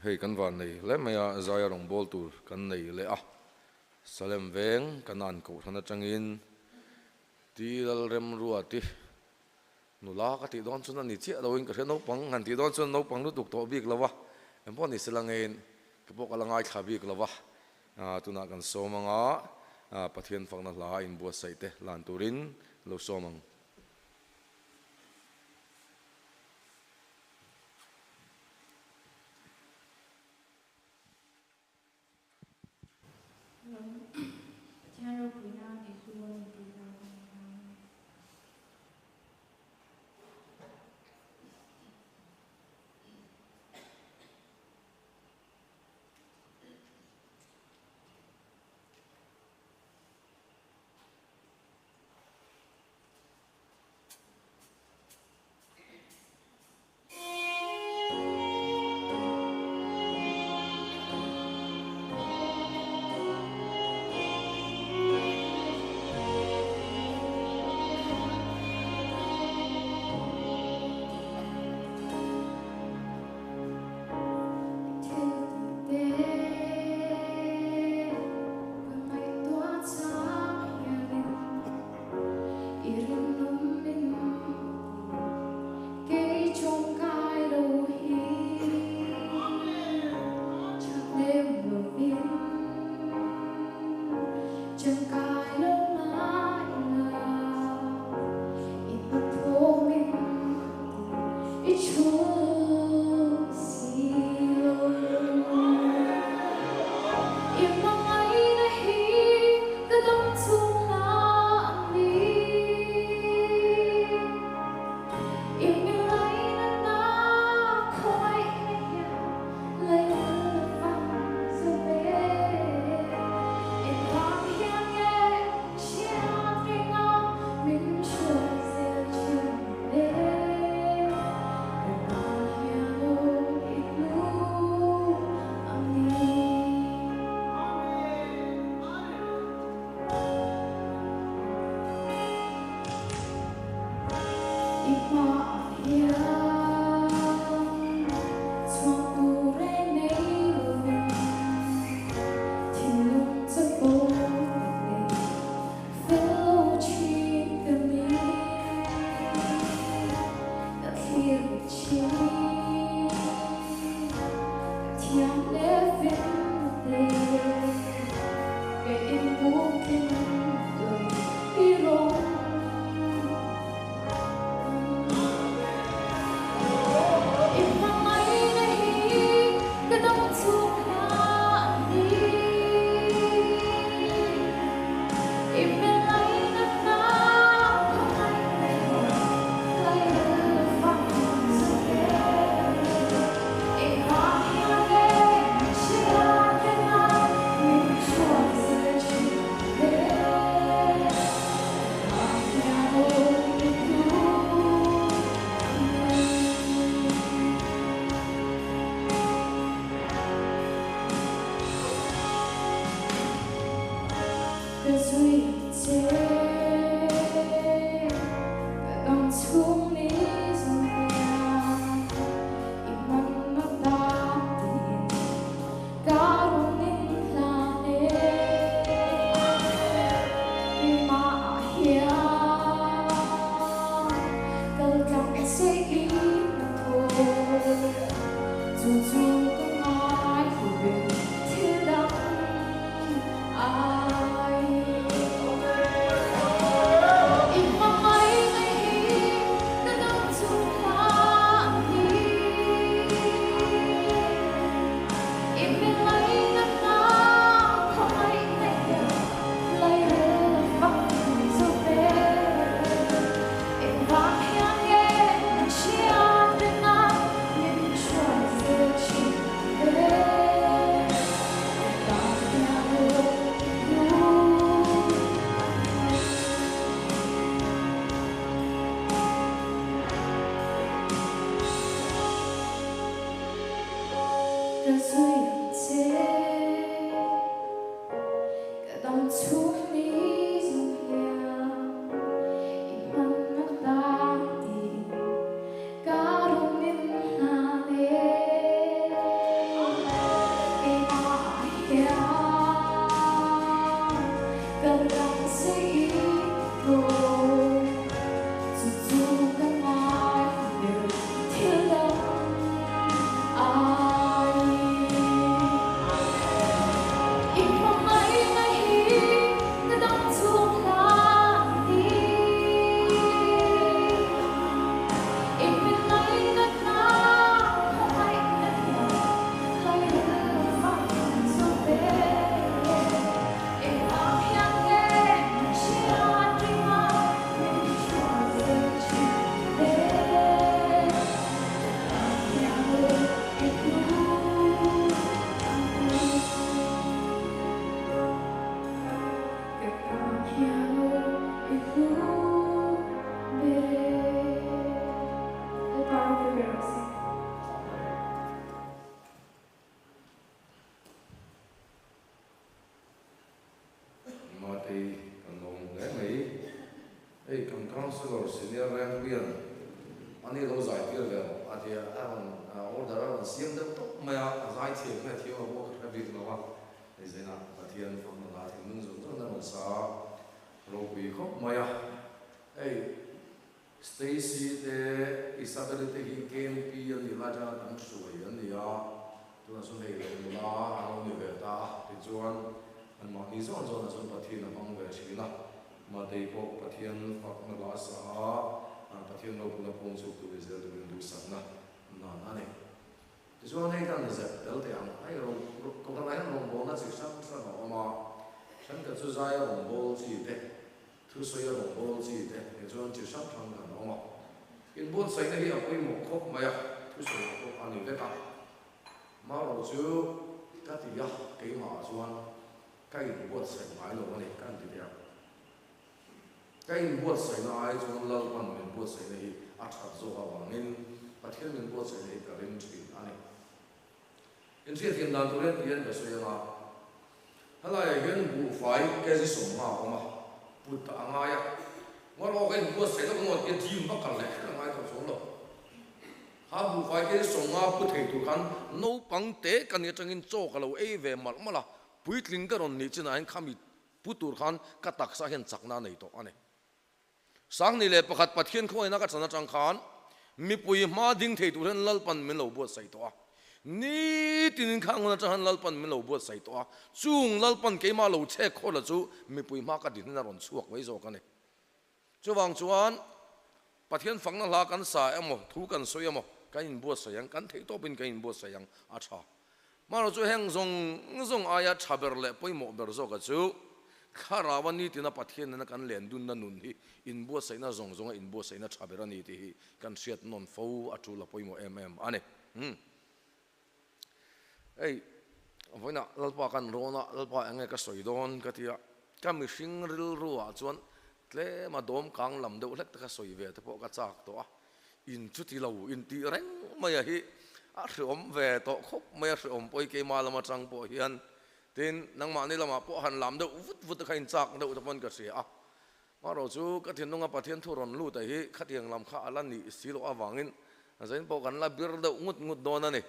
Hei kan van nei hle mai a, zaia rawngbâwl tur kan nei leh a. Salem veng Kanaan kohhran atangin Ti Lalremruati nula ka tih dawn chuan a ni chiah loin ka hria, naupang han tih dawn chuan naupang lutuk tawh bik lo a, engpawh ni sela ngeiin ka pawh ka la ngaithla bik lo a, tunah kan sawm anga Pathian fakna hla a inbuatsaih te lan turin lo sawm ang. Pathian ropuina i hlu a ni tih hla ka nei ang. Senior Rengpuia'n ani lo zai tir ve rawh a ti a, a rawn order a rawn siam deuh tawp mai a, a zai thiam nge thiam lo pawh ka hre bik lo a, hei zainah Pathian fakna hla thinlung zawng zawng in a rawn sa ropui khawp mai a, hei Stacy te Isabelle te hi KMP an nih lai atanga kan hruai an ni a, tunah chuan hei lo nula an lo ni ve ta a, tichuan an mahni zawn zawnah chuan Pathian a hmang ve thin a, Matei pawh Pathian fakna la sa a, Pathian ropuna pawng chhuk turin zel turin duhsakna nan a ni. Tichuan hei kan zep tel teh ang, hei ro kohhranah hian rawngbawlna chi hrang hrang a awm a, thenkhat chu zaia rawngbâwl chi te, thusawi a rawngbâwl chi te, tichuan chi hrang hrang kan awm a. Inbuatsaihna hi a pawimawh khawp mai a, thusawi pawh a ni vek a. Marawh chu ka ti a, keimahah chuan ka inbuatsaih ngai lo a ni, kan ti teh ang. Ka inbuatsaihna ai chuan Lalpan min buatsaihna hi a that zawk avangin Pathian min buatsaihna hi ka ring thin a ni. Inhriatthiam dan tur hian tihian ka sawi anga, helaiah hian buhfai kg 50 a awm a, put a ngai a, ngawr aw ka inbuatsaih lawk ngawt tia gym va kal leh kher a ngai tawh chuang lo. Kha buhfai kg 50 pu thei tur khan naupang te ka nih atangin chaw ka lo ei ve malh malh a, puitling ka rawn nih chinah hian khami Pu tur khan ka taksa hian chakna a nei tawh a ni. 2001 Pathian khawngaihna ka chan atang khan mipui hma ding thei tur hian Lalpan min lo buatsaih tawh a. Nitinin kha ngun atang hian Lalpan min lo buatsaih tawh a. Chung Lalpan keimah lo chhek khawla chu mipui hma ka din hian a rawn chhuak mai zawk a ni. Chuvang chuan Pathian fakna hla kan sa emaw, thu kan sawi emaw, kan inbuatsaih ang, kan theih tawpin kan inbuatsaih ang a tha. Hmanraw chu heng zawng zawng aia tha ber leh pawimawh ber zawka chu Thlarau a nitina Pathian nena kan len dunna nun hi inbuatsaihna zawng zawnga inbuatsaihna tha ber a ni tih hi kan hriat nawn fo a tul a pawimawh em em a ni. Hei, vawiinah Lalpa kan rawn a, Lalpa eng nge ka sawi dawn ka ti a, ka mihring rilru ah chuan tlem a dawm kang lam deuh hlek te kha sawi ve te pawh ka chak tawh a, in chuti lo intih reng mai a hi a hreawm ve tawh khawp mai a, hreawm pawh hi keimah lam atang pawh hian tin nangmahni lamah pawh han lam deuh vut vut te kha in chak deuh te pawn ka hria a, Hmanraw chu ka thinlunga Pathian thu rawn lut a hi khatiang lam kha a la nih si loh avangin zain pawh kan la bir deuh ngut ngut dawn a ni.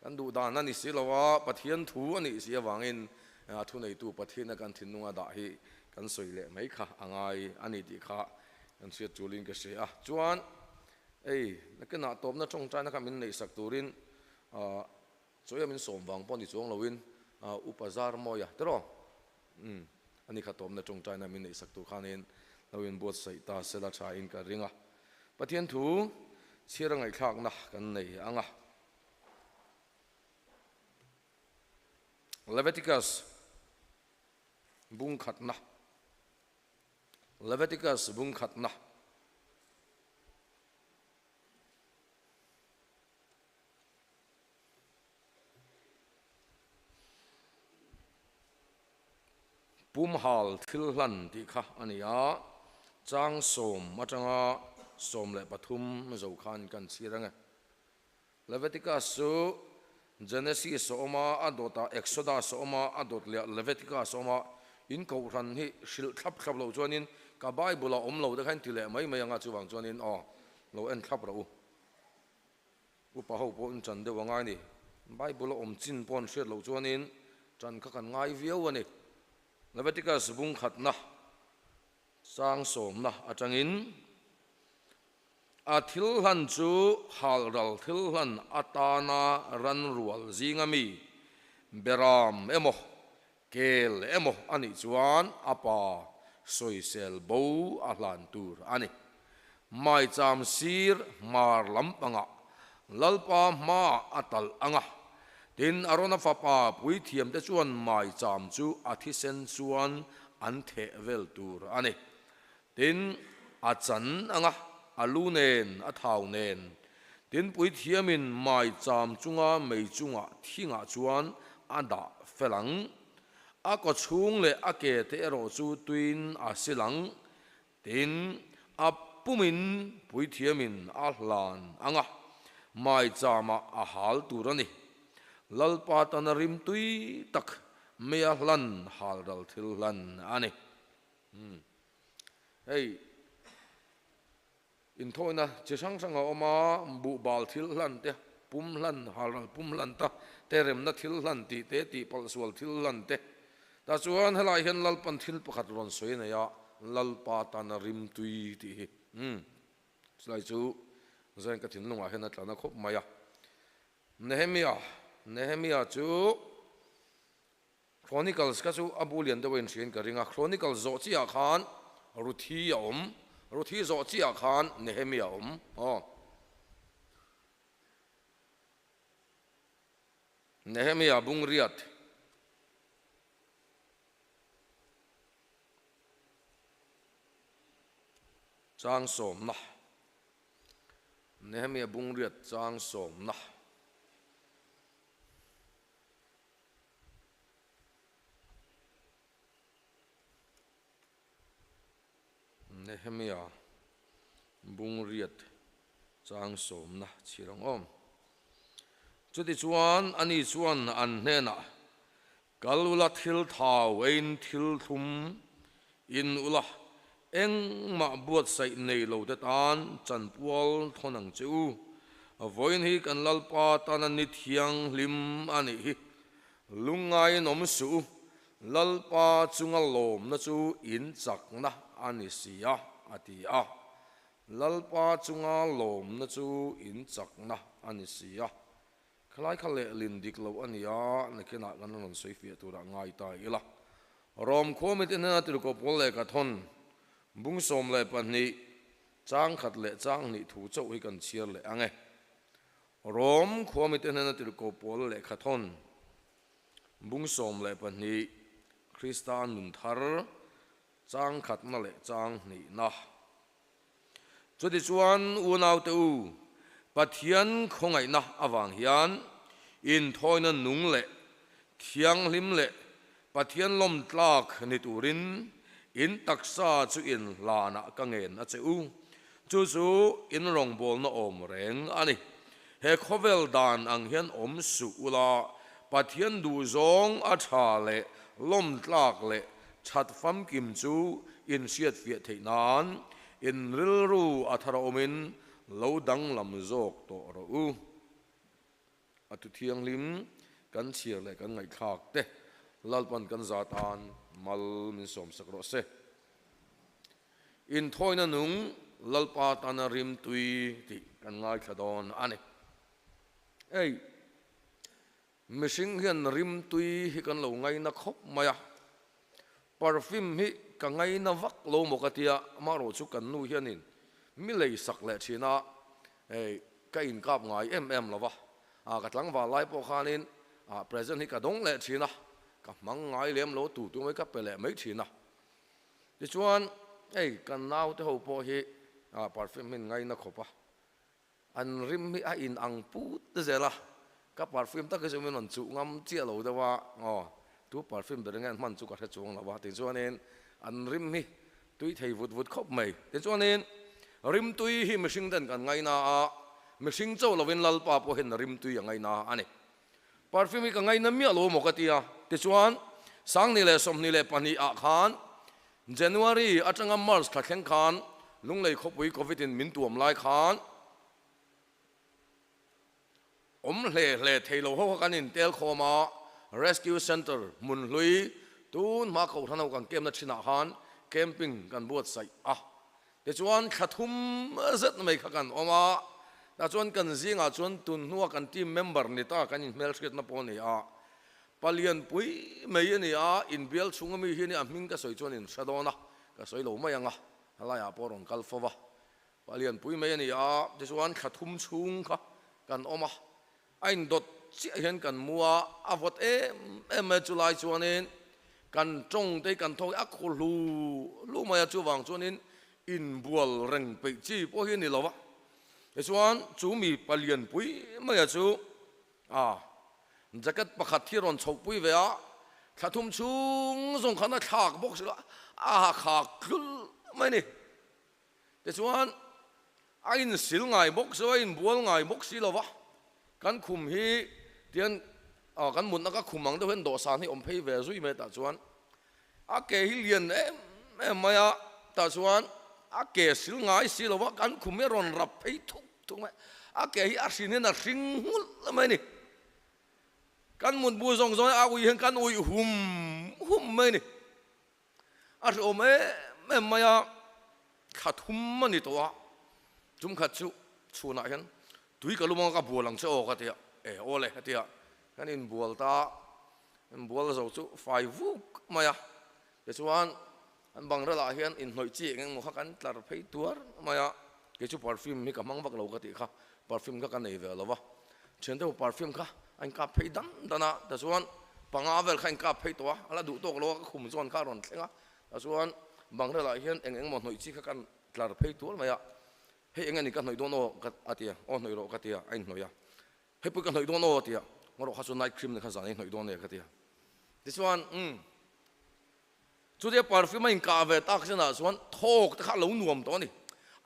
Kan duh dan a ni si lo a, Pathian thu a nih si avangin a thuneitu Pathiana kan thinlunga dah hi kan sawi leh mai kha a ngai a ni tih kha kan hriat tulin ka hria a. Chuan ei nakinah tawpna tawngtaina kha min neihsak turin Chawiah min sawm vang pawh ni chuang loin Upa Zarmawia tiraw? Umm, ani kha tawpna tawngtaina min neihsak tur khanin lo inbuatsaih ta sela thain ka ring a. Pathian thu chhiar a ngaihthlakna kan nei ang a. Leviticus bung khatna Leviticus bung khatna. Pumhal thil hlan tih kha a ni a, chang 10 atanga 13 zo khan kan chhir ang e. Leviticus chu Genesis a awm a, a dawtah Exodus a awm a, a dawt leh Leviticus a awm a, in kohhran hi hrilh thlap thlap loh chuanin ka Bible a awm lo te kha in ti leh mai mai ang a, chuvang chuanin aw lo en thlap rawh u. Upa ho pawh in ṭan deuh a ngai ni. Bible a awm chin pawh an hriat loh chuanin ṭan kha kan ngai viau a ni. Leviticus bung khatna sang sawmna aṭangin a thil hlan chu halral thil hlan atana ran rual zinga mi beram emaw kel emaw a nih chuan a pa sawisel bo a hlan tur a ni. Maicham sir hmar lampangah Lalpa hmaah a talh ang a, tin Arona fapa puithiamte chuan maicham chu a thisen chuan an theh vel tur a ni. Tin, a chan ang a, a lu nen, a thau nen. Tin, puithiamin maicham chunga mei chungah thingah chuan a dah fel ang. A kaw chhung leh a ke te erawh chu tuiin a sil ang. Tin, a pumin puithiamin a hlan ang a, maichamah a hal tur a ni. Lalpa tana rim tui tak mei a hlan halral thil hlan a ni. Hei. Inthawina chi hrang hrang a awm a, buhbal thil hlan te, pum hlan, halral pum hlan ta te, remna thil hlan tih te, tihpalh sual thil hlan te. Tah chuan helai hian Lalpan thil pakhat rawn sawi a nei a, Lalpa tana rimtui tih hi. Umm, chulai chu Zain ka thinlungah hian a tla na khawp mai a. Nehemia, Nehemia chu Chronicles kha chu a bu lian deuh a inhriain ka ring a, Chronicles zawh chiah khan Ruthi a awm, Ruthi zawh chiah khan Nehemia a awm aw. Nehemia bungriat. Chang sawmna. Nehemia bungriat chang sawmna. Nehemia bungriat chang sawmna chhir ang awm. Chutichuan ani chuan an hnenah, Kal ula thil thau eiin thil thlum in ula, engmah buatsaih nei lo te tan chanpual thawn ang che u. Vawiin hi kan Lalpa tana ni thianghlim a nih hi. Lungngaiin awm suh u, Lalpa chunga lawmna chu in chakna a ni si a, a ti a. Lalpa chunga lawmna chu in chakna a ni si a. Khalai kha lehlin dik lo a ni a, nakinah kan rawn sawi fiah turah ngai ta ila. Rom khua mite hnena tirhkoh pawl leh ka thawn bung 12 chang khat leh chang hnih thu chauh hi kan chhiar leh ang e. Rom khua mite hnena tirhkoh pawl leh ka thawn bung 12 Krista nun thar chang khatna leh chang hnihna. Chutichuan unaute u, Pathian khawngaihna avang hian inthawina nung leh thianghlim leh Pathian lawmtlak ni turin in taksa chu in hlanah ka ngen a che u. Chu chu in rawngbawlna awm reng a ni. He khawvel dan ang hian awm suh ula, Pathian duhzawng a tha leh lawmtlak leh That famkim chu in hriatfiah theih nan in rilru a thar awmin lo danglam zawk tawh rawh u. A thu thianghlim kan chhiar leh kan ngaihthlak te Lalpan kan za tan mal min sawmsak rawh se. Inthawina nung Lalpa tana rimtui tih kan ngaithla dawn a ni. Hei. Mihring hian rimtui hi kan lo ngaina khawp mai a, perfume hi ka ngaina vak lo maw ka tia, amaherawh chu kan nu hianin mi lei sak leh thin a, hei ka inkap ngai em em lo va, ka tlangval lai pawh khanin present hi ka dawng leh thin a, ka hmang ngai lem lo tu tu mai ka pe leh mai thin a. Tichuan hei kan naute ho pawh hi perfume hi an ngaina khawp a. An rim hi a in ang put zel a, ka perfume tak hi chu min rawn chuh ngam chiah lo deuh a, aw tu perfume ber nge an hman chu ka hre chuang lo a, tichuanin an rim hi tui thei vut vut khawp mai. Tichuanin rim tui hi mihring ten kan ngaina a, mihring chauh lovin Lalpa pawh hian rim tui a ngaina a ni. Perfume hi ka ngaina miah lo maw ka ti a, tichuan 2022 ah khan January atanga March thla thleng khan Lunglei khawpui Covid in min tuam lai khan awm hle hle thei lo ho kha kan intel khawm a, Rescue Centre hmun hlui tun hma kohhran ho kan camp na thinah khan camping kan buatsaih a. Tichuan thla thum zet mai kha kan awm a, tah chuan kan zingah chuan tun hnua kan team member ni ta kan inhmelhriatna pawh a ni a, Palian pui mai a ni a, inbial chhunga mi hi a ni a hming ka sawi chuan in hre dawn a, ka sawi lo mai ang a, helaiah pawh a rawn kal fo va. Palian pui mai a ni a, tichuan thla thum chhung kha kan awm a, a indawt chiah hian kan mu a, a vawt em em mai a, chulai chuanin kan tawng te hi kan thawk hi a khu hlu hlu mai a, chuvang chuanin inbual reng peih chi pawh hi a ni lo va. Tichuan chu mi palian pui maia chu A, jacket pakhat hi rawn chhohpui ve a, thla thum chhung zawng khan a thlak bawk si lo a, a ha khak tlul mai a ni. Tichuan, a insil ngai bawk si lo, a inbual ngai bawk si lo va, kan khum hi tian kan mutna ka khum ang deuh hian dawhsan hi awm phei ve zui mai tah chuan a ke hi lian em em mai a, tah chuan A ke sil ngai si lo a, kan khum hi a rawn rap phei thuk thuk mai. A ke hi a hrin hian a hring nghulh mai a ni. Kan mutbu zawng zawng a ui hian kan uih hum hum mai a ni. A hrehawm em em mai a, thla thum a ni tawh a, tum khat chu chhunah hian tui ka lum anga ka bual ang che aw ka ti a, e aw le a ti a, kan inbual ta a, inbual zo chu fai vuk mai a, tichuan an bang ralah hian inhnawih chi eng eng maw kha kan tlar phei tuar mai a, kei chu perfume hi ka hmang vak lo ka tih kha, perfume kha ka nei ve lo va, thiante ho perfume kha a inkap phei dan dan a, tichuan panga vel kha a inkap phei tawh a, a la duh tawk lo a, ka khum zawn kha a rawn thleng a, tichuan bang ralah hian eng eng maw hnawih chi kha kan tlar phei tuar mai a, hei eng a ni ka hnawih dawn aw ka a ti a, aw hnawih rawh ka ti a, a inhnawih a, hei pawh ka hnawih dawn aw a ti a, ngaw rawh kha chu night cream nen kha zan a inhnawih dawn e ka ti a, tichuan umm. Chutia perfume a inkah ve tak zinah chuan thawk te kha a lo nuam tawh a ni.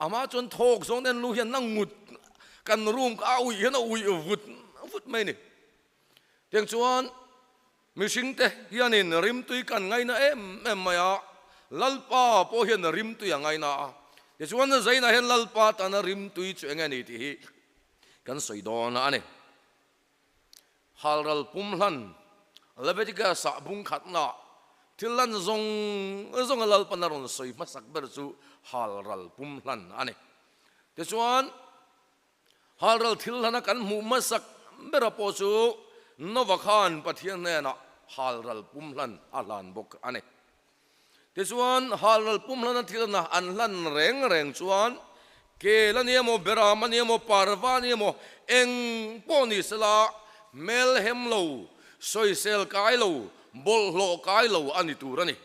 Amah chuan thawk zawng te an lu hian a ngut kan room kha a uih hian a uih vut vut mai a ni. Tiang chuan mihring te hianin rimtui kan ngaina em em mai a, Lalpa pawh hian rimtui a ngaina a. Tichuan zainah hian Lalpa tana rimtui chu eng nge ni tih hi kan sawi dawn a ni. Halral pum hlan Leviticus ah bung khatna thil lan zawng zawnga Lalpan a rawn sawi hmasak ber chu halral pum hlan a ni. Tichuan, halral thil hlana kan hmuh hmasak bera pawh chu Nova khan Pathian hnenah halral pum hlan a hlan bawk a ni. Tichuan, halral pum hlana thil hna an hlan reng reng chuan kel a ni emaw, beram a ni emaw, parva a ni emaw, eng pawh ni sela hmel hem lo, sawisel kai lo, bawlhhlawh kai lo a ni tur a ni.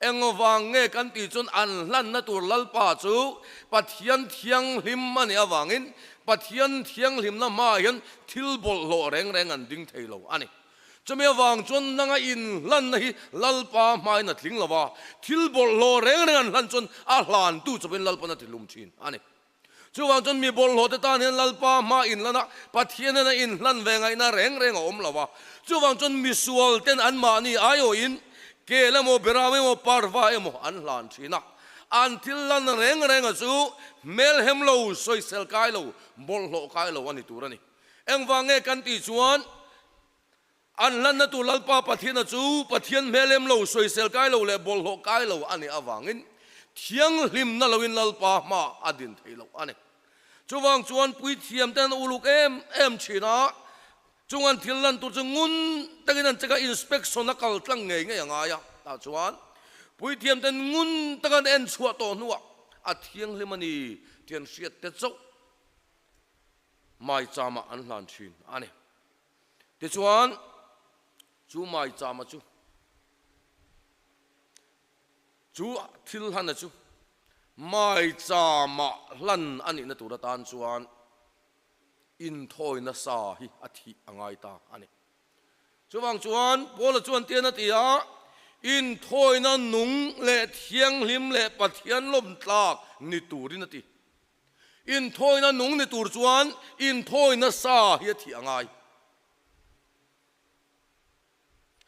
Engvang nge kan tih chuan an hlanna tur Lalpa chu Pathian thianghlim a nih avangin Pathian thianghlimna hmaah hian thil bawlhhlawh reng reng an ding thei lo a ni. Chumi avang chuan nanga inhlanna hi Lalpa hmain a tling lo va, thil bawlhhlawh reng reng an hlan chuan a hlantu chawpin Lalpan a tilum thin a ni. Chuvang chuan mi bawlhhlawhte tan hian Lalpa hma inhlan a, Pathian hian a inhlan ve ngaihna reng reng a awm lo va. Chuvang chuan misual ten anmahni aiawhin kel emaw, beram emaw, parva emaw an hlan thin a. An thil hlan reng renga chu hmelhem lo, sawisel kai lo, bawlhhlawh kai lo a ni tur a ni. Engvang nge kan tih chuan an hlanna tur Lalpa Pathiana chu Pathian hmel em lo, sawisel kai lo leh bawlhhlawh kai lo a nih avangin thianghlimna loin Lalpa hma a din thei lo a ni. Chuvang chuan puithiam ten an uluk em em thin a, chung an thil lan tur chu ngun takin an check a, inspection a kal tlang ngei ngei a ngai a. Tah chuan puithiam ten ngun taka an en chhuah tawh hnuah a thianghlim a ni tih an hriat te chauh. Maichama an hlan thin a ni. Tichuan, chu maichama chu, chu thil hlana chu maichama hlan a nihna tur atan chuan inthawina sa hi a thih a ngai ta a ni. Chuvang chuan Paula chuan tian a ti a, Inthawina nung leh thianghlim leh Pathian lawmtlak ni turin a ti. Inthawina nung ni tur chuan inthawina sa hi a thih a ngai.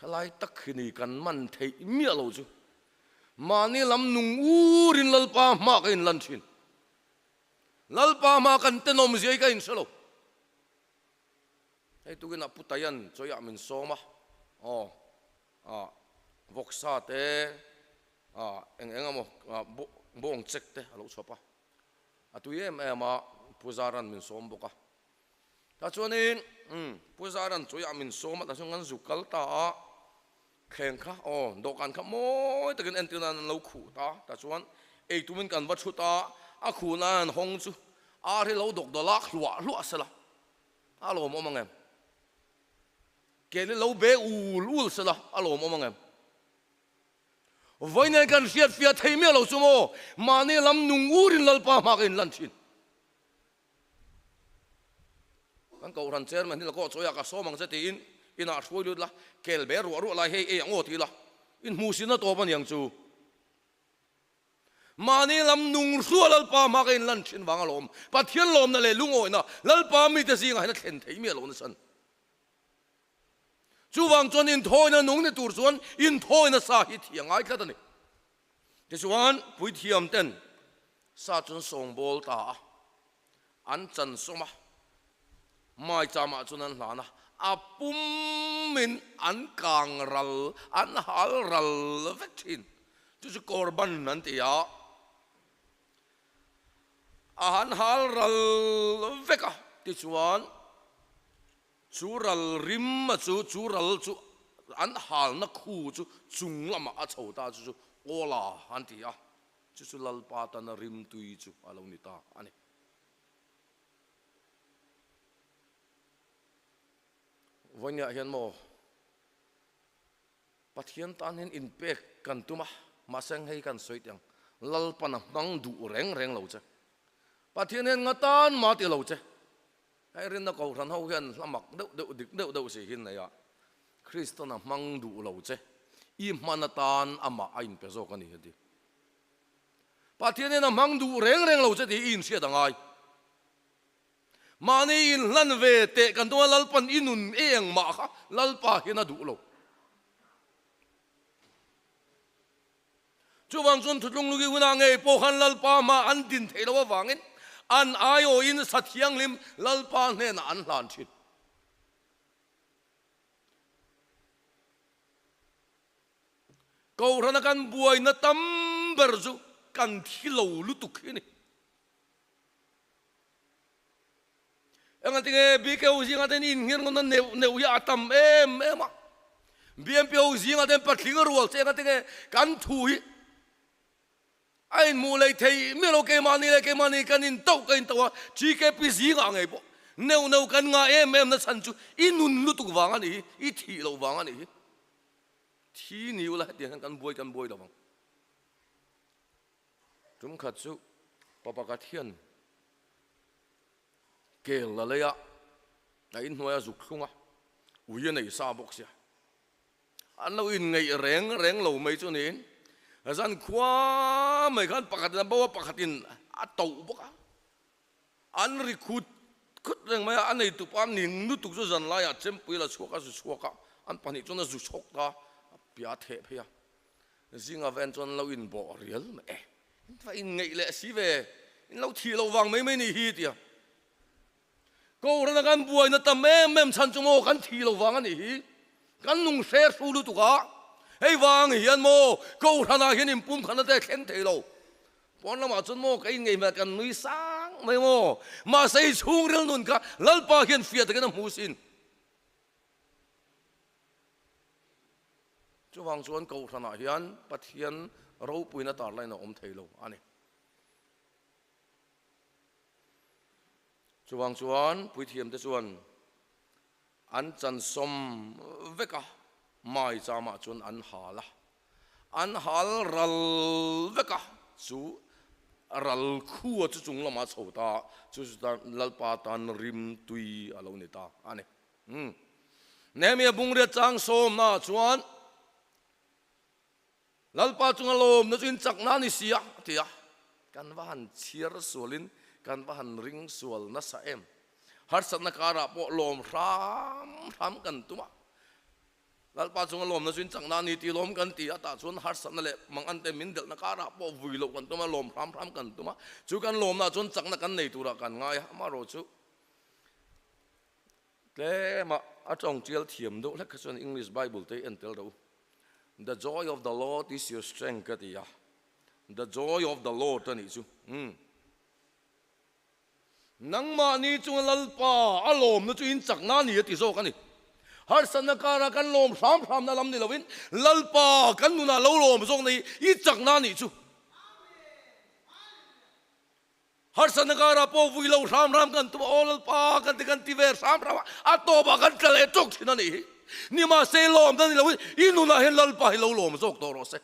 Helai tak hi ni kan man theih miah lo chu. Mahni lam nung urin Lalpa hma ka inlan thin. Lalpa hma kan tenawm zia hi ka inhre lo. Hei tukin ah Pu Tayan chawiah min sawm a, aw ah vawksa te ah eng eng emaw bawng chek te a lo chhuap a. A tui em em a, Pu Zaran min sawm bawk a. Tah chuanin umm Pu Zaran chawiah min sawm a, tah chuan kan zuk kal ta a, thleng kha aw dawhkan kha mawi takin entir nan an lo khuh ta, tah chuan ei tumin kan va thut a, a khuh nan an hawng chu ar hi lo dawk dawlak hluah hluah sela a lawmawm ang em? Kel hi lo be ul ul sela a lawmawm ang em? Vawiin kan hriat fiah thei miah lo chu maw? Mahni lam nung urin Lalpa hma ka inlan thin. Kan Kohhran Chairman hi la kawh chawi a, ka sawm ang che tiin inah hruai lut la, kel be ruah ruah lai hei ei ang aw ti la, in hmuhsihna tawp a niang chu. Mahni lam nung hrua Lalpa hma ka inlan thin vang alawm. Pathian lawmna leh lungawina Lalpa mite zingah hian a thlen thei miah lo nasan. Chuvang chuan inthawina nung ni tur chuan inthawina sa hi thiang ngai tlat a ni. Tichuan, puithiam ten. Sa chu an sawngbawl ta a, an chan sawm a, maicham ah chuan an hlan a, a pum in an kang ral, an hal ral vek thin. Chu chu korban an ti a, a han hal ral vek a, tichuan chu ral rim a chu, chu ral chu an halna khu chu chung lamah a chho ta, chu chu Ola an ti a. Chu chu Lalpa tana rimtui chu a lo ni ta a ni. Vawiinah hian maw Pathian tan hian inpek kan tum a, mahse hei kan sawi teh ang, Lalpan a hmang duh reng reng lo che. Pathian hian nga tan mah ti lo che. Hei rinna kohhran ho hian hla mak deuh deuh dik deuh deuh si hi nei a, Kriston a hmang duh lo che, i hman atan amah a inpe zawk a ni heti. Pathian hian a hmang duh reng reng lo che tih i inhriat a ngai. Mahni inhlan ve teh kan tum a, Lalpan i nun engmah kha Lalpa hian a duh lo. Chuvang chuan Thutlung Lugi hunah ngei pawh khan Lalpa hma an din theih loh avangin an aiawhin sa thianghlim Lalpa hnenah an hlan thin. Kohhrana kan buaina tam ber chu kan thi lo lutuk hi a ni. Engatinge BKO zingah ten inngir ngawtna neuh neuh hi a tam em em a, BMPO zingah ten patling a rual che engatinge kan thu hi a inhmuh leh thei miah lo, keimahni leh keimahni kan intauh ka intauh a, GKP zingah ngei pawh neuh neuh kan ngah em em na chhan chu i nun lutuk vang a nih hi, i thih loh vang a nih hi. Thi ni ula hetiang hian kan buai kan buai lo vang. Tum khat chu pa pakhat hian kel la lei a, a inhnuai a zuk thlung a, ui a nei sa bawk sia. An lo inngeih reng reng lo mai chu niin zan khua mai khan pakhatin a bo a, pakhatin a toh bawk a. An ri khut khut reng mai a, a neitu pa ning lutuk chu zan laiah chempui la chhuak a zu chhuak a, an pahnih chuan a zu chhawk ta, a pia a theh phei a. Zinga ven chuan lo inbawh rial mai e, in va inngeih leh si ve, in lo thih loh vang mai mai ni hi tia. Kohhrana kan buaina tam em em chhan chu maw kan thih loh vang a nih hi, kan nung hre hru lutuk a, hei vang hian maw kohhranah hian inpumkhatna te thleng thei lo. Pawn lamah chuan maw ka inngeih hmel kan nui sang mai maw, mahse i chhungril nun kha Lalpa hian fiah takin a hmu sin. Chuvang chuan Kohhranah hian Pathian ropuina tarlain a awm thei lo a ni. Chuvang chuan puithiamte chuan an chansawm vek a, maichamah chuan an hal a, an hal ral vek a, chu ral khua chu chung lamah a chho ta a, chu chu Lalpa tan rimtui a lo ni ta a ni. Umm. Nehemia bungriat chang sawmna ah chuan Lalpa chunga lawmna chu in chakna a ni si a, a ti a. Kan va han chhiar sualin kan va han ring sual nasa em. Harsatna karah pawh lawm hram hram kan tum a. Lalpa chunga lawmna chu in chakna a ni tih lawm kan ti a, tah chuan harsatna leh mangante min delhna karah pawh vui loh kan tum a, lawm hram hram kan tum a. Chu kan lawmna chuan chakna kan nei turah kan ngai a, amaherawhchu Tlema a tawng tial thiam deuh hlek kha chuan English Bible te hi en tel rawh u. The joy of the Lord is your strength ka ti a, the joy of the Lord a nih chu. Umm. Nangmahni chunga Lalpa a lawmna chu in chakna a ni a ti zawk a ni. Harsatna karah kan lawm hram hramna lam ni lovin Lalpa kan nunah lo lawm zawkna hi i chakna a nih chu. Harsatna karah pawh vui lo hram hram kan tum a, aw Lalpa kan ti kan ti ve hram hram a, a tawpah kan tla leh tawk thin a nih hi. Nimahse lawmna ni loin i nunah hian Lalpa hi lo lawm zawk tawh rawh se.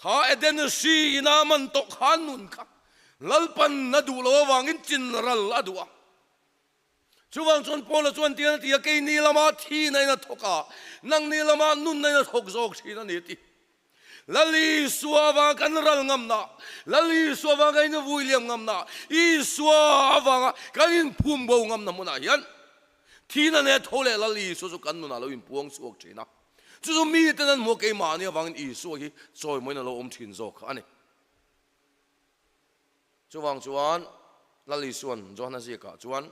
Kha Eden hri ina man tawh khan nun kha Lalpan a duh lo avangin chin ral a duh a. Chuvang chuan Paula chuan tian a ti a, Keini lama thihna in a thawk a, nangni lama nunna in a thawk zawk thin a ni a ti. Lal Isua avanga kan ral ngamna, Lal Isua avanga kan invui liam ngamna, Isua avanga kan inphum bo ngamna hmunah hian thihna nen tho leh Lal Isua chu kan nunah lo inpuang chhuak thin a. Chu chu miten an hmuh a, keimahni avangin Isua hi chawimawiin a lo awm thin zawk kha a ni. Chuvang chuan Lal Isua'n Johana ziakah chuan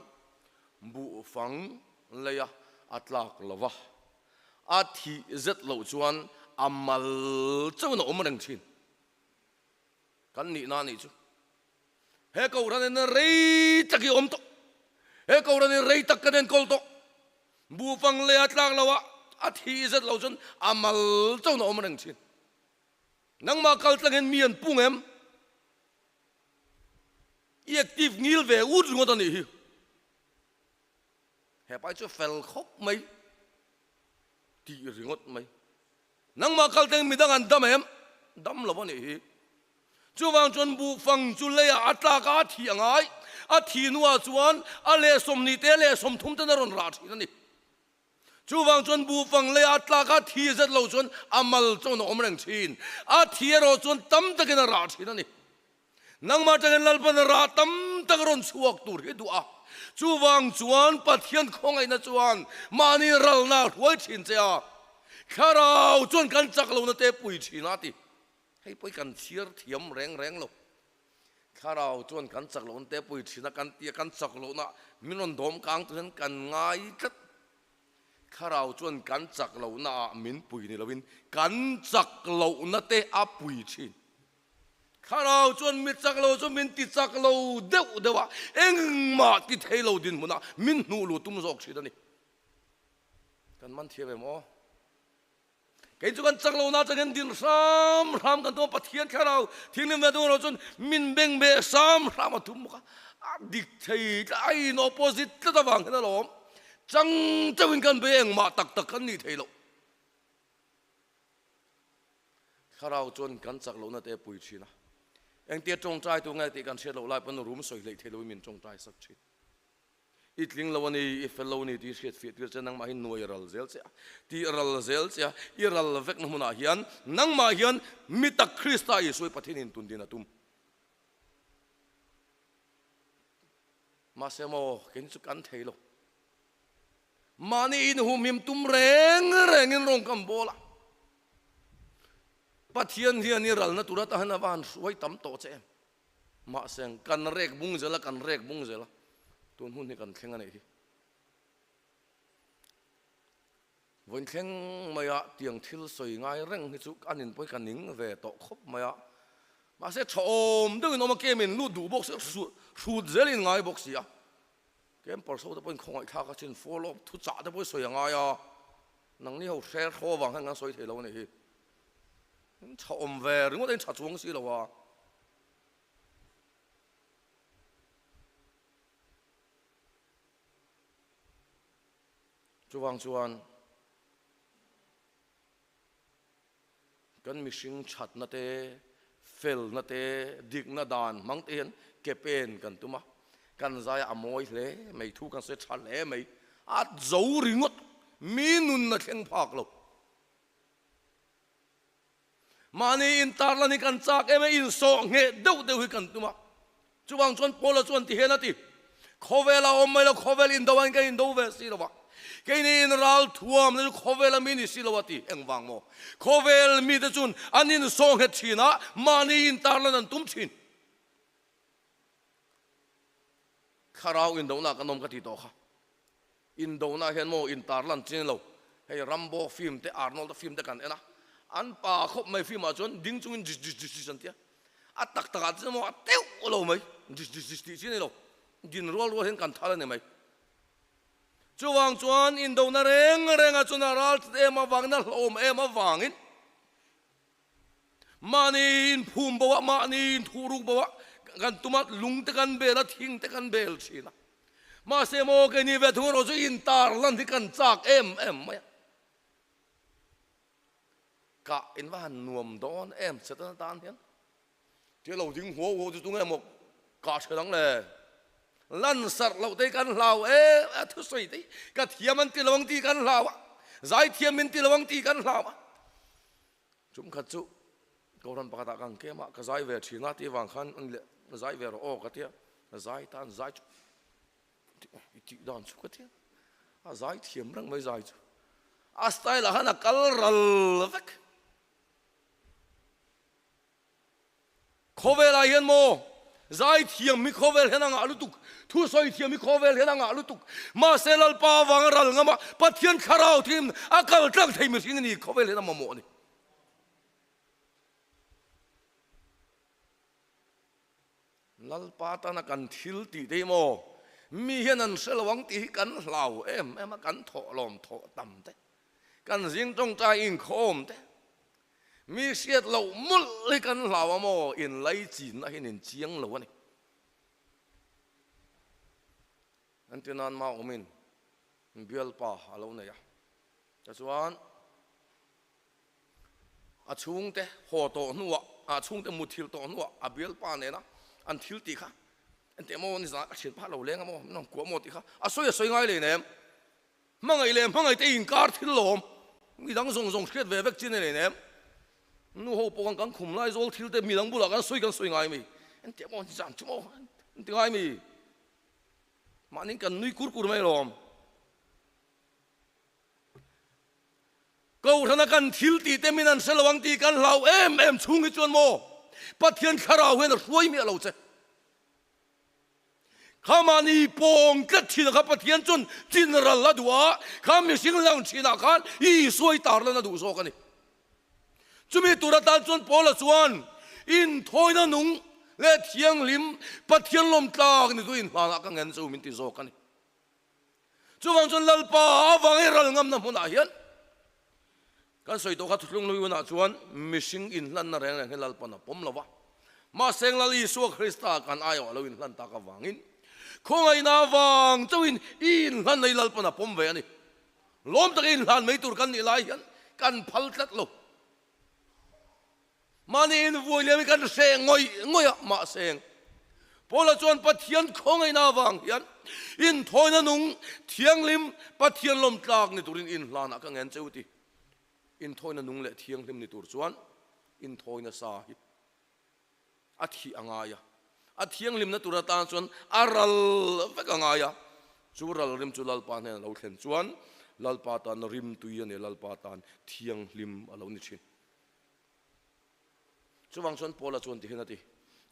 buhfang leia a tlak lo va, a thih zet loh chuan a mal chauhin a awm reng thin. Kan nihna a nih chu. He Kohhran in rei tak i awm tawh. He Kohhran in rei tak kan enkawl tawh. Buhfang leia tlak lo a, a thih zet loh chuan a mal chauhin a awm reng thin. Nangmah kal tlangin mi an pung em? I active ngil ve ut ringawt a nih hi. He pai chu fel khawp mai tih ringawt mai. Nangmah kal tlangin midang an dam em? Dam lo a nih hi. Chuvang chuan buhfang chu leiah a tlak a, a thih a ngai. A thih hnuah chuan a leh sawmhnih te leh sawmthum ten a rawn rah thin a ni. Chuvang chuan buhfang lei a tlak a, thi zet lo chuan a mal chuan a awm reng thin. A thi erawh chuan tam takin a rah thin a ni. Nangmah atangin Lalpan rah tam tak rawn chhuak tur hi duh a. Chuvang chuan Pathian khawngaihna chuan mahni ralna a hruai thin che a, Thlarau chuan kan chak lohna te pui thin a ti. Hei pawh hi kan chhiar thiam reng reng lo. Thlarau chuan kan chak lohna te pui thin a, kan tia kan chak lohna min rawn dawm kang tur hian kan ngai tlat. Thlarau chuan kan chak lohna ah min pui ni loin kan chak lohna te a pui thin. Thlarau chuan mi chak lo chu min ti chak lo deuh deuh a, engmah ti thei lo dinhmunah min hnuh luh tum zawk thin a ni. Kan man thiam em aw? Kei chu kan chak lo na changin din hram hram kan tum a, Pathian thlarau thinghlim ve tung erawh chuan min beng beh hram hram a tum bawk a, a dik thei tlat a in opposite tlat avang hian alawm chang chauhin kan be engmah tak tak kan nih thei loh. Thlarau chuan kan chak lohna te pui thin a, engtia tawngtai tur nge tih kan hriat loh lai pawn rum sawi hleih thei loin min tawngtai sak thin. I tling lo a ni, i fel lo a ni tih hriat fiah tir che nangmah hi nuai ral zel che a, tih ral zel che a, i ral vekna hmunah hian nangmah hian mi tak Krista Isua i Pathian in tundin a tum. Mahse maw, keini chu kan thei lo. Mahni inhumhim tum reng rengin rawng kan bawl a. Pathian hian i ralna tur atan hian a va han hruai tam tawh che em? Mahse, kan rek bung zel a, kan rek bung zel a, tun hun hi kan thleng a nih hi. Vawiin thleng maia tiang thil sawi ngai reng hi chu an inpawi ka ning ve tawh khawp mai a. Mahse, tha awm deuhin awm a, kem in lut duh bawk si a, hrut zelin ngai bawk si a. Camper so te pawhin khawngaihthlak a chin follow up thuchah te pawh hi sawi a ngai a, nangni ho hre hraw avang hian kan sawi thei lo a nih hi. Tha awm ve ringawt a in tha chuang si lo a. Chuvang chuan kan mihring thatna te, felna te, dikna dan hmang te hian ke pen kan tum a, kan zai a mawi hle mai, thu kan sawi tha hle mai, a zo ringawt, mi nunna thleng phak lo. Mahni intarlan hi kan chak em a, insawh ngheh deuh deuh hi kan tum a. Chuvang chuan Paula chuan ti hian a ti, Khawvela awm mai lo, khawvel indo aiin kan indo ve si lo a. Keini in ral thuam na chu khawvela mi ni si lo a ti. Engvang maw? Khawvel mite chuan an insawh nghet thin a, mahni intarlan an tum thin. Thlarau indonaah kan awm ka ti tawh kha. Indona hian maw intarlan chin lo, hei Rambo film te Arnold-a film te kan en a, an pa khawp mai film ah chuan ding chungin jis jis jis jis an ti a, a tak tak ah chuan maw a teuh lo mai, jis jis jis tih chi a ni lo, din rual rual hian kan thal a ni mai. Chuvang chuan indona reng reng ah chuan a ral em avangin a hlawm em avangin mahni inphum bo ah, mahni inthuhruk bo ah kan tum a, lung te kan bel a, thing te kan bel thin a. Mahse maw keini ve thung erawh chu intar lan hi kan chak em em mai a. Kah in va han nuam dawn em Satan atan hian. Tia lo ding huau huau chu tunge maw kah hre dang le. Lan sarh loh te hi kan hlau em a, thusawi te hi ka thiam an ti lo ang tih kan hlau a, zaithiam min ti lo ang tih kan hlau a. Tum khat chu Kohhran pakhatah kan kem a, ka zai ve thin a tih avang khan an leh zai ve rawh aw ka tia, zai tan zai chu i tih dan chu ka tia, a zai thiam reng mai zai chu. A style ah khan a kal ral vek. Khawvel ah hian maw zai thiam hi khawvel hian a ngah lutuk, thusawi thiam hi khawvel hian a ngah lutuk. Mahse Lalpa avanga ral ngam a, Pathian thlarau thim a kal tlang thei mihring a ni, khawvel hian a mamawh a ni. Lalpa tana kan thil tih te hi maw mi hian an hre lo ang tih hi kan hlau em em a, kan thawh lawm thawh tam te, kan zing tawngtai inkhawm te, mi hriat loh mawlh hi kan hlau a maw, inlaichinna hian in chiang lo a ni. Antinan Maawmin bialpa a lo nei a, tichuan A chhungte haw tawh hnuah, a chhungte muthilh tawh hnuah a bialpa nena an thil tih kha engteh maw nizan a thian phah lo leng a maw, min rawn kuah maw tih kha a sawi a sawi ngai lei nem. Hmangaih leh hmangaih te inkar thil lawm, midang zawng zawng hriat ve vek chin a nei nem. Nu ho pawh kan khum lai zawl thil te midang bulah kan sawi kan sawi ngai mi, engteh maw nizan chu maw an ti ngai mi. Mahni kan nui kur kur mai lawm. Kohhrana kan thil tih te min an hre lo ang tih kan hlau em em chhung hi chuan maw Pathian thlarau hian a hruai miah lo che. Kha mahni pawng tlat thin kha Pathian chuan chin ral a duh a, kha mihring lang thinah khan Isua i tar lan a duh zawk a ni. Chumi tur atan chuan Paula chuan inthawina nung leh thianghlim Pathian lawmtlak ni chu inhlanah ka ngen chu min ti zawk a ni. Chuvang chuan Lalpa avang i ral ngamna hmunah hian kan sawi tawh kha thuthlung lui hunah chuan mihring inhlanna reng reng hi Lalpan a pawm lo va. Mahse Lal Isua Krista kan aiawh a lo inhlan tak avangin khawngaihna avang chauhin i inhlanna hi Lalpan a pawm ve a ni. Lawm taka inhlan mai tur kan nih lai hian kan phal tlat lo. Mahni invuai liam hi kan hreh ngawih ngawih a, mahse Paula chuan Pathian khawngaihna avang hian inthawina nung thianghlim Pathian lawm tlak ni turin inhlanah ka ngen che u ti. Inthawina nung leh thianghlim ni tur chuan inthawina sa hi a thih a ngai a, a thianghlimna tur atan chuan a ral vek a ngai a, chu ral rim chu Lalpa hnena lo thlen chuan Lalpa tan rimtui a ni, Lalpa tan thianghlim a lo ni thin. Chuvang chuan Paula chuan tihian a ti,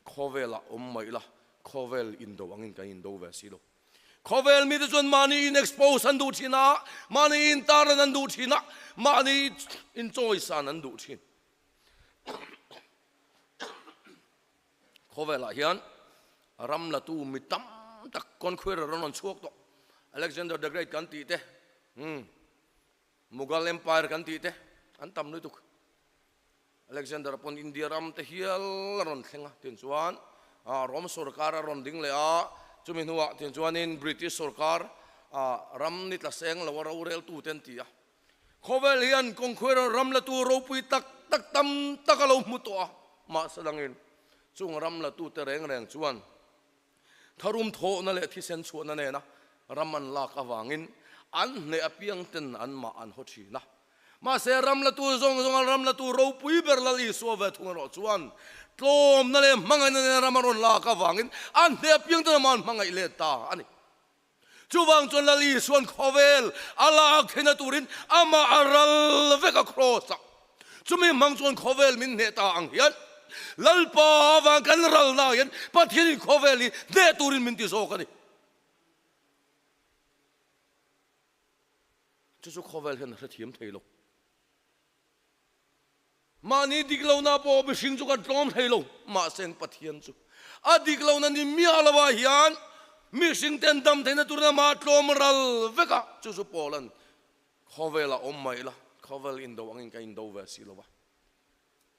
Khawvelah awm mai ila, khawvel indo angin kan indo ve si lo. Khawvel mite chuan mahni in expose an duh thin a, mahni in tarlan an duh thin a, mahni in chawisan an duh thin. Khawvelah hian ram latu mi tam tak conqueror an rawn chhuak tawh. Alexander the Great kan tih te, Mughal Empire kan tih te an tam lutuk. Alexander pawn India ram te hial a rawn thleng a, tin chuan Rome sorkar a rawn ding leh a, chumi hnuah tin chuanin British sorkar ram ni tla seng lo a roreltu te an ti a. Khawvel hian conqueror ram la tu ropui tak tak tam tak a lo hmu tawh a, mahse dangin chung ram la tute reng reng chuan Tharum thawhna leh thisen chhuahna nena ram an lak avangin an hneh apiang ten anmah an haw thin a. Mahse, ram latu zawng zawnga ram latu ropui ber Lal Isua ve thung erawh chuan tlawmna leh hmangaihna nena ram a rawn lak avangin an hneh apiang ten amah an hmangaih let ta a ni. Chuvang chuan Lal Isua'n khawvel a lak theihna turin amah a ral vek a kraws-ah. Chumi hmang chuan khawvel min hneh ta ang hian Lalpa avang kan ralna hian Pathianin khawvel hi hneh turin min ti zawk a ni. Chu chu khawvel hian a hrethiam thei lo. Mahni dik lohna pawh mihring chu kan tlawm thei lo, mahse Pathian chu a dik lohna ni miah lovah hian mihring ten dam theihna turin amah tlawm ral vek a, chu chu Paula'n khawvelah awm mai ila, khawvel indo angin ka indo ve si lova,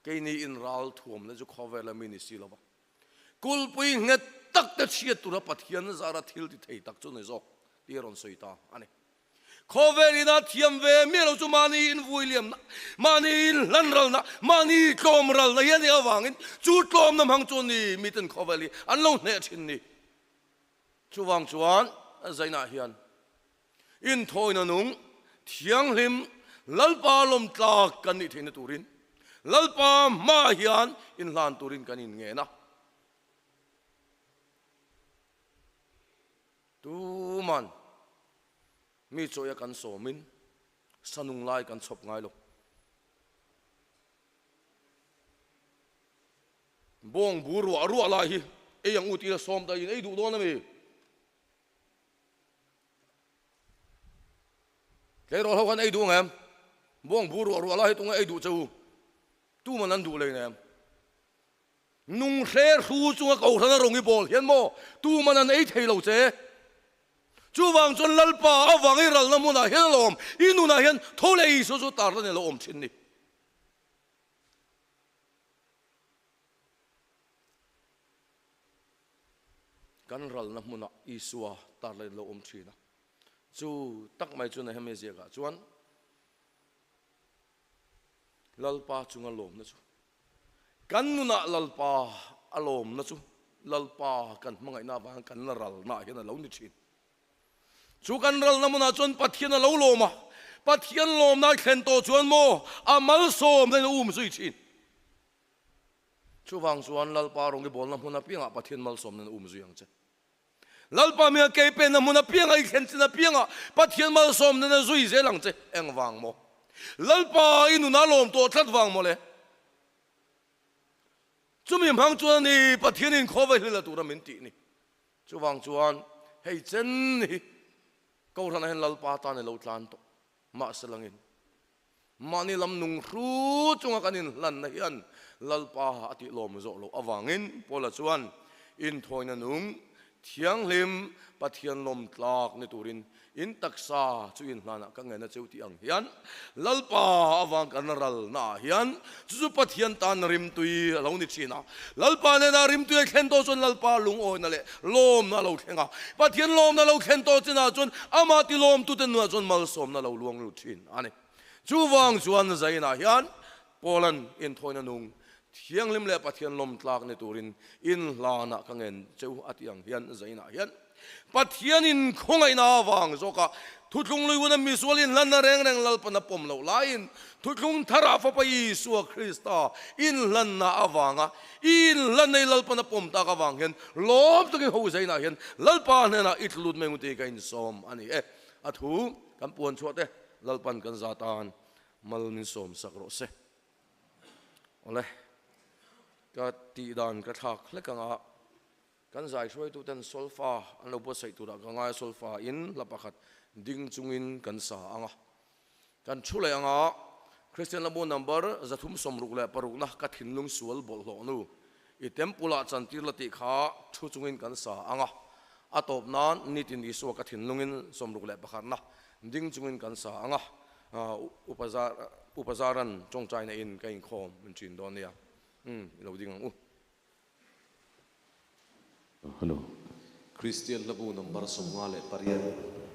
keini inral thuamna chu khawvela mi ni si lova, kulpui nghet tak te chhiat tura Pathian zara thil ti thei tak chu ni zawk tih a rawn sawi ta a ni. Khawvel ina thiam ve miah lo chu mahni invui liamna, mahni inhlan ralna, mahni tlawm ralna hi a nih avangin chu tlawmna hmang chu ni miten khawvel hi an lo hneh thin ni. Chuvang chuan zainah hian inthawina nung thianghlim Lalpa lawmtlak kan nih theihna turin Lalpa hmaah hian inhlan turin kan inngen a. Tuman mi chawia kan sawmin Sa nung lai kan chhawp ngai lo. Bawng bu ruah ruah lai hi ei ang u tih la sawm dahin ei duh dawn a mi? Tleirawl ho khan ei duh ang em? Bawng bu ruah ruah lai hi tunge ei duh che u? Tuman an duh lei nem. Nung hre hru chunga kohhran a rawn i bawl hian maw tuman an ei thei lo che? Chuvang chuan Lalpa avang i ralna hmunah hian a lawm, i nunah hian tho leh Isua chu tarlan i lo awm thin ni. Kan ralna hmunah Isua tarlan i lo awm thin a. Chu tak mai chu Nehemia ziakah chuan Lalpa chunga lawmna chu Kan nunah Lalpa a lawmna chu Lalpa kan hmangaihna avangin kan la ralna ah hian a lo ni thin. Chu kan ralna hmunah chuan Pathian a lo lawm a, Pathian lawmna a thlen tawh chuan maw a malsawmna in a um zui thin. Chuvang chuan Lalpa rawng i bawlna hmun apiangah Pathian malsawmna in a um zui ang che. Lalpa mi a kei penna hmun apianga i thlen chin apianga Pathian malsawm nena zui zel ang che. Engvang maw? Lalpa i nuna lawm tawh tlat vang maw le? Chumi hmang chuan a ni Pathian in khawva hlila tura min tih ni. Chuvang chuan hei chen hi Kohhranah hian Lalpa tan i lo tlan tawh. Mahse langin mahni lam nung hru chunga kan inhlanna hian Lalpa a tih lawm zawh loh avangin Paula chuan inthawina nung thianghlim Pathian lawm tlak ni turin in taksa chu inhlanah ka ngen a cheu tih ang hian Lalpa avang kan ralnaah hian chu chu Pathian tan rimtui a lo ni thin a. Lalpa nena rimtui a thlen tawh chuan Lalpa lungawina leh lawmna a lo thleng a. Pathian lawmna lo thlen tawh chinah chuan amah tilawmtute nunah chuan malsawmna lo luang lut thin a ni. Chuvang chuan Zainah hian Paula'n inthawina nung thianghlim leh Pathian lawmtlak ni turin inhlanah ka ngen che u a tih ang hian Zainah hian Pathianin khawngaihna avang zawka thuthlung lui huna misual inhlanna reng reng Lalpan a pawm loh laiin thuthlung tharah Fapa Isua Krista inhlanna avanga i inhlanna i Lalpan a pawm tak avang hian lawm takin ho zainah hian Lalpa hnenah i tlu lut mai ngu tih ka insawm a ni e. A thu kan puan chhuah te Lalpan kan za tan mal min sawm sak rawh se. Awle, ka tihdan ka thlak hlek anga. Kan zai hruaituten solfa an lo buatsaih turah ka ngai a, solfa in hla pakhat ding chungin kan sa ang a. Kan thu leh anga Kristian Lamu number 366 na ka thinlung sual bawlhhlawh nu i temple ah chantir la tih kha thu chungin kan sa ang a. A tawp nan nitin Isua ka thinlungin 61 na ding chungin kan sa ang a. Upa Zaran tawngtaina in ka inkhawm min thin dawn nia. Umm i lo ding ang u. Hello. Kristian hlabu number 58.